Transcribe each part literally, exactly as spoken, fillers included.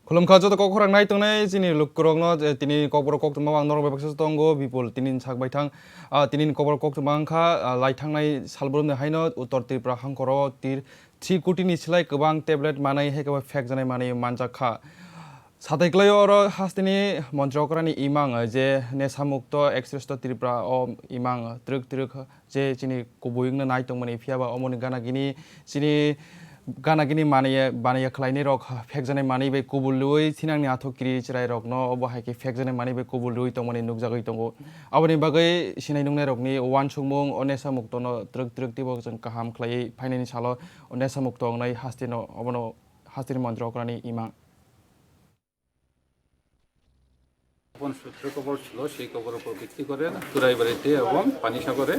Khulumkha joto kok khorang nai tongnai chini lukurokno, je tini kokborok koktwma ang norok bai baksa tongo, Bipul tini sak bai thang. Ah, tini kokborok koktwma wngkha, ah, lai thangnai salbrumni haino Uttor Tripura hangkoro tir three kotini slai kwbang tablet manwi hai khe phekjaknai manwi manjak kha. Satai kwlaio oro hasteni montri okrani imang, je nesa mukto Express to Tripura o imang twrwk twrwk je chini kubui wngna nai tongmani, phiya ba omoni gana gini chini gana gini manaya, banaya khlainai rok phekjaknai manwi bai kubul rwui thinangni athok kiri chwrai rokno obo hai khe phekjaknai manwi bai kubul rwui tongmani nukjagwi tongo. Aboni bagwi sinai nungnai rokni uansukmung o nesa muktono twrwk twrwk teibo chwng kaham khlaiwi phainani salo o nesa mukto wngnai hasteno obono hasteni montri okrani imang. গোপন সূত্রে খবর ছিল, সেই খবরের উপর ভিত্তি করে চুরাইবাড়িতে এবং পানিসাগরে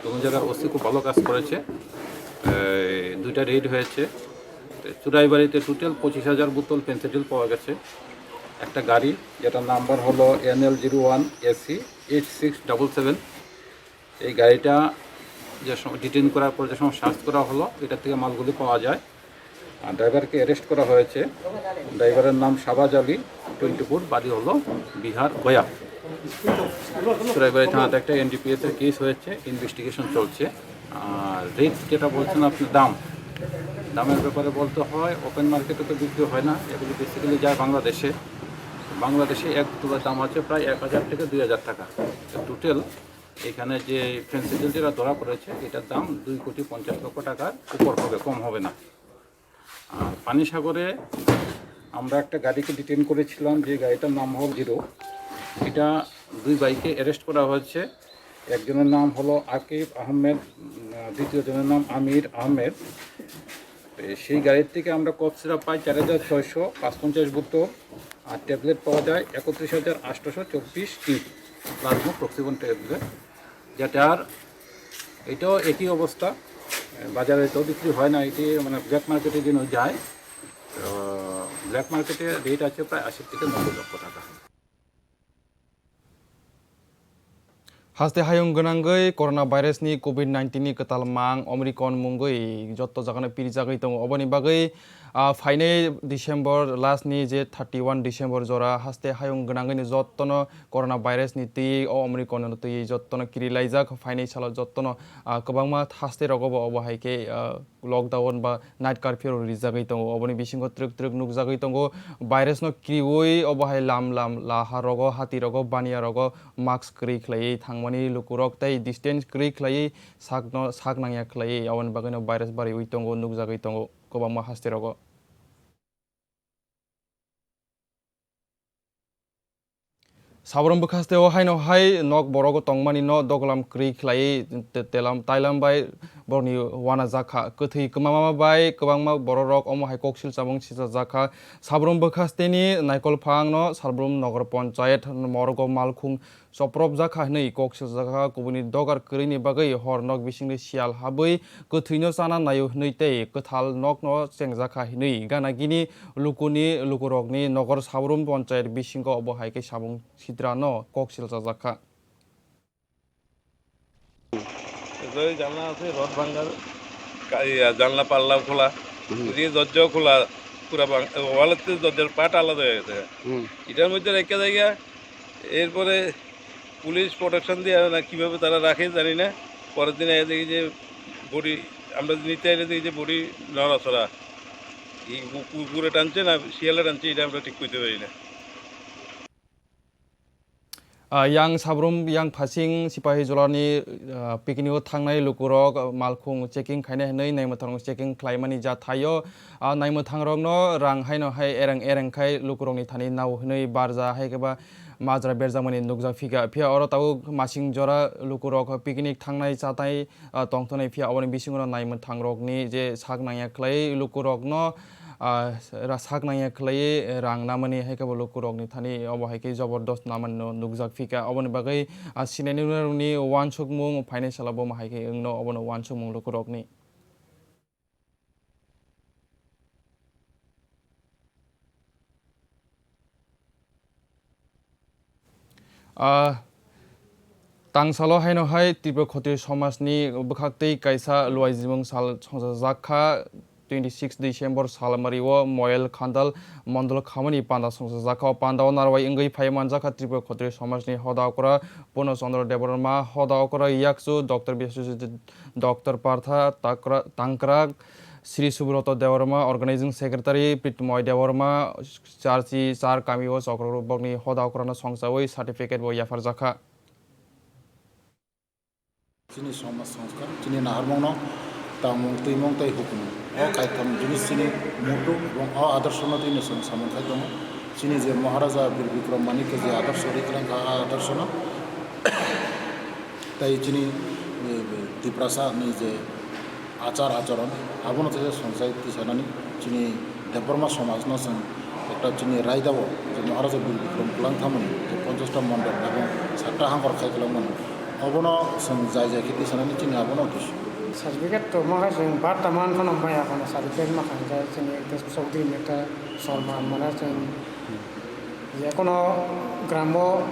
তরুণ জেলার ওসি খুব ভালো কাজ করেছে। এই দুইটা রেড হয়েছে। তো চুরাইবাড়িতে টোটাল পঁচিশ হাজার বোতল ফেন্সিডিল পাওয়া গেছে। একটা গাড়ি, যেটার নাম্বার হলো N L zero one A C eight six double seven. এই গাড়িটা যে সময় ডিটেইন করার পর যে সময় সার্চ করা হলো, এটা থেকে মালগুলি পাওয়া যায়। আর ড্রাইভারকে অ্যারেস্ট করা হয়েছে। ড্রাইভারের নাম শাহবাজ আলী, টোয়েন্টি ফোর, বাড়ি হলো বিহার, গয়া। চুরাইবাড়ি থানাতে একটা এন ডি পি এস এর কেস হয়েছে, ইনভেস্টিগেশন চলছে। আর রেট যেটা বলছেন আপনি, দাম, দামের ব্যাপারে বলতে হয়, ওপেন মার্কেটে তো বিক্রি হয় না, এগুলি বেসিক্যালি যায় বাংলাদেশে। বাংলাদেশে এক বোতলের দাম আছে প্রায় এক হাজার থেকে দুই হাজার টাকা। টোটাল এখানে যে ফেন্সিডিল যেটা ধরা পড়েছে, এটার দাম দুই কোটি পঞ্চাশ লক্ষ টাকার উপর হবে, কম হবে না। আর পানিসাগরে আমরা একটা গাড়িকে ডিটেইন করেছিলাম, যে গাড়িটার নাম হল জিরো। এটা দুই ভাইকে অ্যারেস্ট করা হয়েছে। একজনের নাম হলো আকিব আহমেদ, উম, দ্বিতীয় জনের নাম আমির আহমেদ। তো সেই গাড়ির থেকে আমরা কোক সিরাপ পাই চার হাজার ছয়শো পাঁচপঞ্চাশ বোতল, আর ট্যাবলেট পাওয়া যায় একত্রিশ হাজার আটশোশো চব্বিশ টিউব প্লাজমা প্রক্সিবন ট্যাবলেট, যেটার এটাও একই অবস্থা, বাজারে তো বিক্রি হয় না, এটি মানে ব্ল্যাক মার্কেটে যেন যায়। তো ব্ল্যাক মার্কেটে রেট আছে প্রায় আশি থেকে নব্বই লক্ষ টাকা। Haste hayung gwnangwi corona virus ni covid nineteen ni kwtal mang Omicron mungwi jotto jagano pirjagwi tongo. Oboni bagwi, ah, phainai December last ni je thirty one December jora haste hayung gwnangwi ni jottono corona virus ni twi o Omicron no twi jottono kirilaijak. Phainai salo jottono, ah, kwbangma haste rogo bo obo hai khe, ah, lockdown ba night curfew rok rijagwi tongo. Oboni bisingo twrwk twrwk nukjagwi tongo. Virus no kriwi obo hai lam lam laha rogo, hati rogo, baniya rogo mask kwrwi khlaiwi thangmani lukurok tei distance kwrwi khlaiwi sakno, sak nangya khlaiwi. Aboni bagwino virus bariwi tongo, nukjagwi tongo kwbangma haste rogo. Sabrum bwkhasteo haino hai nok borogo tongmani no doglam kwrwi khlaiwi te-, telam, tailam bai borokni uanajak kha. Kwthwi kwmama bai kwbangma bororok omo hai koksil chamung sichajak kha. Sabrum bwkhasteni naikolphangno Sabrum Nogor Ponchayet morgo malkhung chopropjak kha hwnwi kok siljak kha. Kubuni dogar kwrwini bagwi hor nok bisingni siyal habwi kwthwino chana naio hwnwi tei kwthal nokno chengjak kha hwnwi gana gini lukuni, lukurokni nogor Sabrum Ponchayet bisingo obo hai khe samung sitrano kok siljajak kha. এই জানলা আছে, রড ভাঙার কা-, ইয়া, জানলা পাল্লাও খোলা, হুম। ওদিকে দরজাও খোলা, পুরা ভাঙ-, ওয়ালের তো দরজার পাট আলাদা হয়ে গেছে। হুম। এটার মধ্যে রেখে জায়গা, এরপরে পুলিশ প্রোটেকশন দিয়ে না কিভাবে তারা রাখে জানি না। পরের দিন এসে দেখি যে বডি, আমরা নিতে এলে দেখি যে বডি নড়াচড়া। এই কু-, কুকুরে টানছে না শিয়ালে টানছে, এটা আমরা ঠিক করতে পারি না। Ah, yang Sabrum, yang Phasing, Sipahi Jolani, ah, picnic o thangnai lukurok, ah, malkhung checking khainai hwnwi naimwthang checking khlaimani ja thaio. Ah, naimwthang rokno rang haino hai ereng ereng khai lukurokni thani nao hwnwi barja hai khe ba majra berjakmani nukjak phika. Phiya oro tabuk masing jora lukurok picnic thangnai chatai, ah, tongthoknai, phiya aboni bisingo naimwthang rokni je sak nangya khlai lukurokno, ah, ra-, sak nangya khlai rang namani hai khe bo lukurokni thani obo hai khe jobordast namani no nukjak phika. Oboni bagwi, ah, sinai nungnai rokni uansukmung phainai salo bo ma hai khe wngno obono uansukmung lukurokni. Ah, tangsalo haino hai Tripura Khotri somajni bwkhaktwi kaisa luaijimung sal songchajak kha. twenty six December salmari o Moyel Khandal Mondol Khamani panda songchajakha. O panda o narwai wngwi phai manjakha Tripura Khatri Somaj ni hoda okra Purno Chandra Debbarma, hoda okra yakchu Doctor Biswajit, Doctor Partha Takra-, Tangkrak, Sri Subroto Debbarma, Organizing Secretary Pritmoy Debbarma, Charchi Char Kami o Chokro Rubok ni hoda okra no songchawi certificate bo yapharjakha. Chini somaj sanskar, chini naharmung no tangmung, twimung tei hukumung. O kaitham jinis chini mutu ebong o adorsho no twi no chwng samung khai tongo. Chini je Maharaja Bir Bikram Manikya je adorsho ri kwlang kha, a adorsho no tei chini, eh, Tiprasa ni je achar acharon, abono teisa songchai tisanani chini Debbarma somajno chwng ekta chini raidao je Maharaja Bir Bikram kwlang thamani je ponchash ta mondol ebong satta hangkor khai kwlangmani, obono chwng jai jai khe tisanani chini abono kis-. Certificate to ma hai chwng bar ta man phano maya phano certificate ma khan jai chini ekta Chaudhary ni ekta sorma mane chwng je kono gramo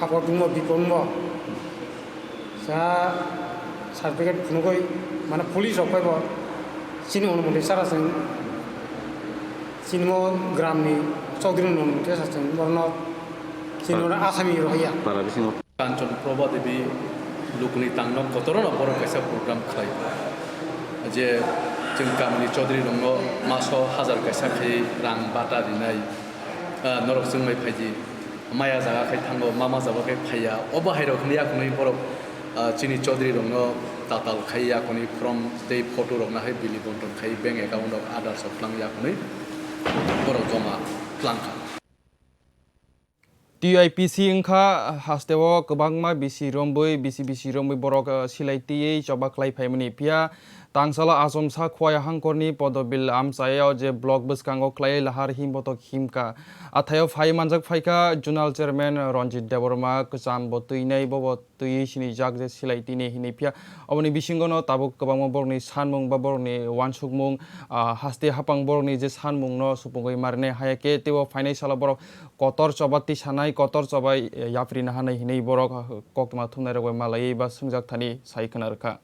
Abo dungmo bipongmo sa certificate phunugwi mane police rok phaibo chini onumoti sara chwng chini mo gramni chowdhury ni onumoti sa chwng borno chini oro asami rohya. Para bisingo. Kanchan Prabha Devi lukuni tangno kotorno borok kaisa program khlai je chwng kamini chowdhury rokno maso hajar kaisa khai rang bata rinai, ah, norok chwngbai phaidi. Maya jaga khai thango, mama jaga khai phaiya. O bahai rok hwnwi yakunwi borok, ah, chini Chaudhary rokno tatal khai yakunwi form tei photo rok nahai bili bonton khai bank account rok Aadhaar sok tlang yakunwi borok joma tlang kha. T I P C wngkha hasteo kwbangma bisi romwi, bisi bisi romwi borok, ah, silai twiwi choba khlai phaimani. Phiya Tangsalo achomsa Khowai hangkorni Podobil amchaio je block bwskango khlaiwi lahar himbotok himkha. Athaio phai manjak phaikha Zonal Chairman Ranjit Debbarma, kwcham bo twinai bobo twiwi sinijak je silai tini hinwi phiya. Oboni bisingono tabuk kwbangma borokni sanmung ba borokni uansukmung, ah, haste hapang borokni je sanmungno supungwi marinai haya khe teibo phainai salo borok kotor choba tisanai, kotor choba, eh, yaprina hanai hinwi borok koktwma thumnairok bai malaiwi ba swngjak thani sai khna rwkha.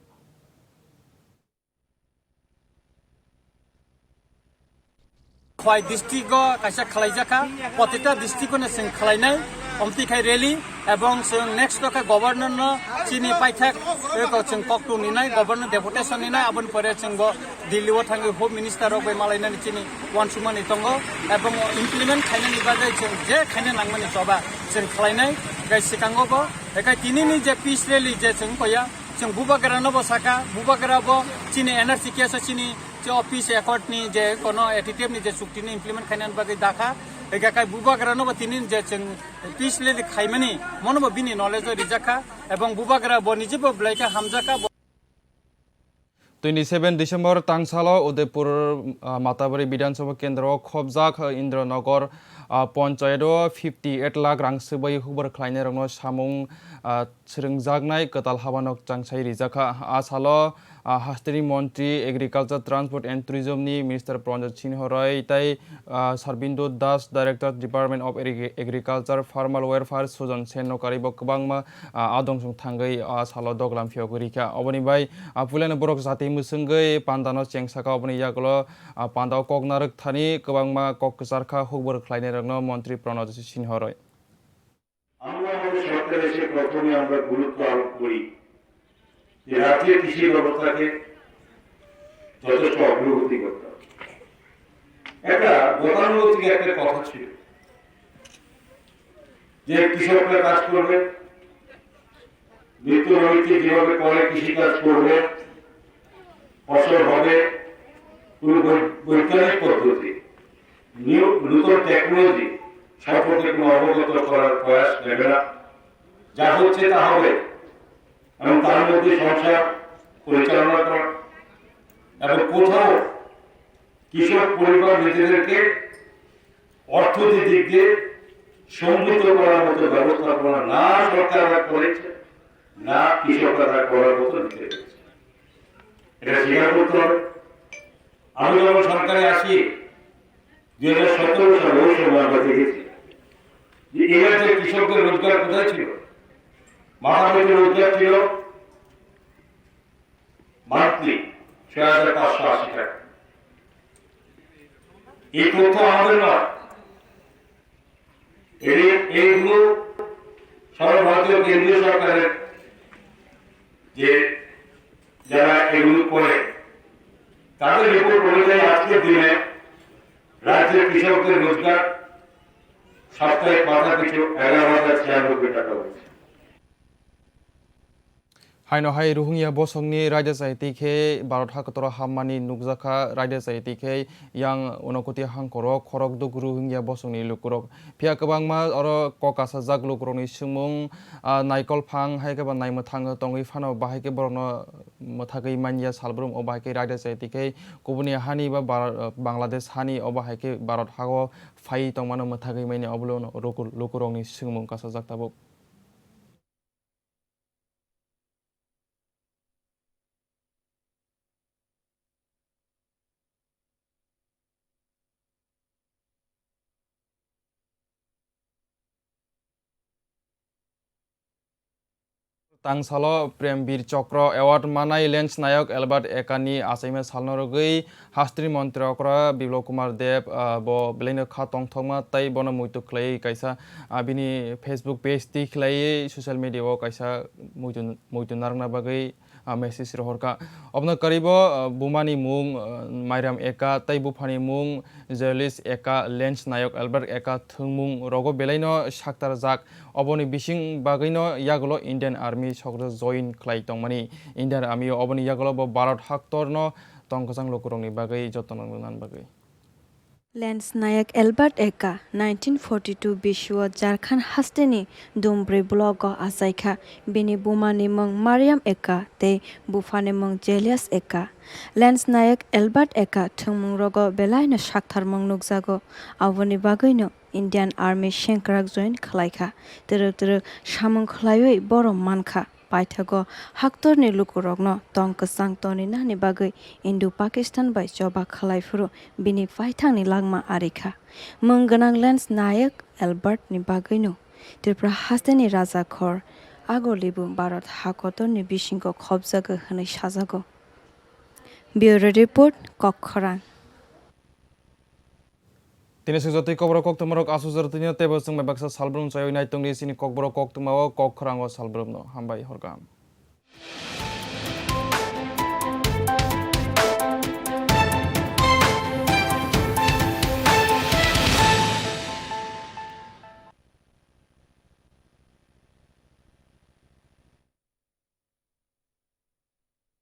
Khowai district o kaisa khlaijakha, protita district o no chwng khlainai, omtwi khai rally, ebong chwng next o khe governor no chini paithak, eko chwng koktu ninai, governor deputation ninai, aboni pore chwng bo Delhi o thangwi home minister rok bai malainani chini uansukmani tongo, ebong implement khainani bagwi chwng je khaina nangmani choba chwng khlainai, tei swkango bo, ekai tinini je peace rally je chwng koya, Chwng bubagra no bo saka, bubagra bo chini N R C case o chini je office accord ni je kono A T T F ni je chukti ni implement khainani bagwi dakha, ega kai bubagra no bo tini je chwng peace rally khaimani, mono bo bini knowledge o rijakha, ebong bubagra bo nije bo belai khe hamjakha. Twenty seven December tangsalo Udaipur, ah, Matabari Bidhan Sabha Kendro o khobjak, ah, Indranagar, ah, Panchayat o fifty eight lakh rang swbai hukbar khlainai rokno samung, ah, swrwngjaknai kwtal habanok changsai rijakha. A salo, ah, hasteni montri Agriculture, Transport and Tourism ni Minister Pranjot Sinha Roy tei, ah, Sarbindo Das, Director, Department of Agri-, Agriculture, Farmer Welfare, Sujan Sen no karwi bo kwbangma, ah, a dongsong thangwi a salo doglam phiyogwi rikha. Oboni bai, ah, puilano borok jati mwswngwi pandano chengsakha. Oboni yagulo, ah, pandao kok narwk thani kwbangma kok kwcharkha hukbar khlainairokno montri Pranjot Sinha Roy. আমরা আমাদের সরকার এসে প্রথমে আমরা গুরুত্ব আরোপ করি যে রাজ্যের কৃষি ব্যবস্থাকে যথেষ্ট অগ্রগতি করতে হবে। একটা গতানুগতিক একটা কথা ছিল যে কৃষকরা কাজ করবে, নিত্য নৈমিত্তিক যেভাবে করে কৃষিকাজ করবে, ফসল হবে, কোনো বৈ-, বৈজ্ঞানিক পদ্ধতি, নিউ-, নতুন টেকনোলজি সম্পর্কে কোনো অবগত করার প্রয়াস নেবে না। যা হচ্ছে তা হবে এবং তার মধ্যে সংসার পরিচালনা করা এবং কোথাও কৃষক পরিবার নিজেদেরকে অর্থনৈতিক দিক দিয়ে সমৃদ্ধ করার মতো ব্যবস্থাপনা না সরকাররা করেছে, না কৃষকরা তা করার মতো নিজে করেছে। এটা স্বীকার করতে হবে। আমি যখন সরকারে আসি, দুই হাজার সতেরো সালে, ওই সময় আমরা দেখেছি যে এই রাজ্যে কৃষকদের রোজগার কোথায় ছিল। মাথা পিছু রোজগার ছিল মান্থলি, ছয় হাজার পাঁচশো আশি টাকা। এই তথ্য আমাদের নয়, এটি এইগুলো সর্বভারতীয় কেন্দ্রীয় সরকারের যে যারা এগুলো করে, তাদের রিপোর্ট অনুযায়ী আজকের দিনে রাজ্যের কৃষকদের রোজগার সাপ্তাহিক মাথা পিছু এগারো হাজার ছিয়ানব্বই টাকা হয়েছে। Haino hai Rohingya bosongni raida chai twi khe Bharat hakotoro hammani nukjakha, raida chai twi khe yang Unakoti hangkoro khorokduk Rohingya bosongni lukurok. Phiya kwbangma oro kok kasajak lukurokni swngmung, ah, naikol phang hai khe ba naimwthang tongwi phano bahai khe borokno mwthagwi manya salbrum o bahai khe raida chai twi khe kubuni hani ba Bharat, Bangladesh hani o bahai khe Bharat hago phai tongmano mwthagwi manya obo lukurokni swngmung kasajak tabuk. Tangsalo Prem Bir Chokro Award manai Lens Nayok Albert Ekani achaima salno rwgwi Hasteni Montri Okra Biplab Kumar Deb, ah, bo belaino kha tongthokma tei bono muitu khlaiwi kaisa, ah, bini Facebook page twi khlaiwi social media o kaisa muitu, muitu narwkna bagwi, ah, message rohorkha. Obwno kwrwibo, ah, bumani mung, ah, Mairam Eka tei buphani mung Joylis Eka, Lens Nayok Albert Eka thwngmung rogo belaino saktarjak. Oboni bising bagwino yagulo Indian Army sokro join khlai tongmani. Indian Army o oboni yagulo bo Bharat haktorno tongkwchang lukurokni bagwi jotono nang bagwi. Lens Nayak Albert Eka nineteen forty-two bisio Jharkhand hasteni Dumbrui block o achaikha. Bini bumani mung Mariam Eka tei buphani mung Jelias Eka. Lens Nayak Albert Eka thwngmung rogo belaino saktharmung nukjago. Aboni bagwino Indian Army sengkrak join khlaikha. Twrwk twrwk samung khlaiwi borom mankha. Paithago haktorni lukurokno tong kwchang toninani bagwi Indo-Pakistan bai choba khlai phuru bini paithakni langma arikha. Mung gwnang Lens Nayak Albert ni bagwino Tripura hasteni Rajakhor Agorlibu Bharat hakotorni bisingo khopjago hwnwi sajago. Bureau Report, Kokkhorang. Tini swijotwi kokborok koktwmarok aswk jora tini teibo chwng bai baksa salbrum chaywi nai tongdi chini kokborok koktwmao kokkhwrango salbrumno. Hambai hor kaham.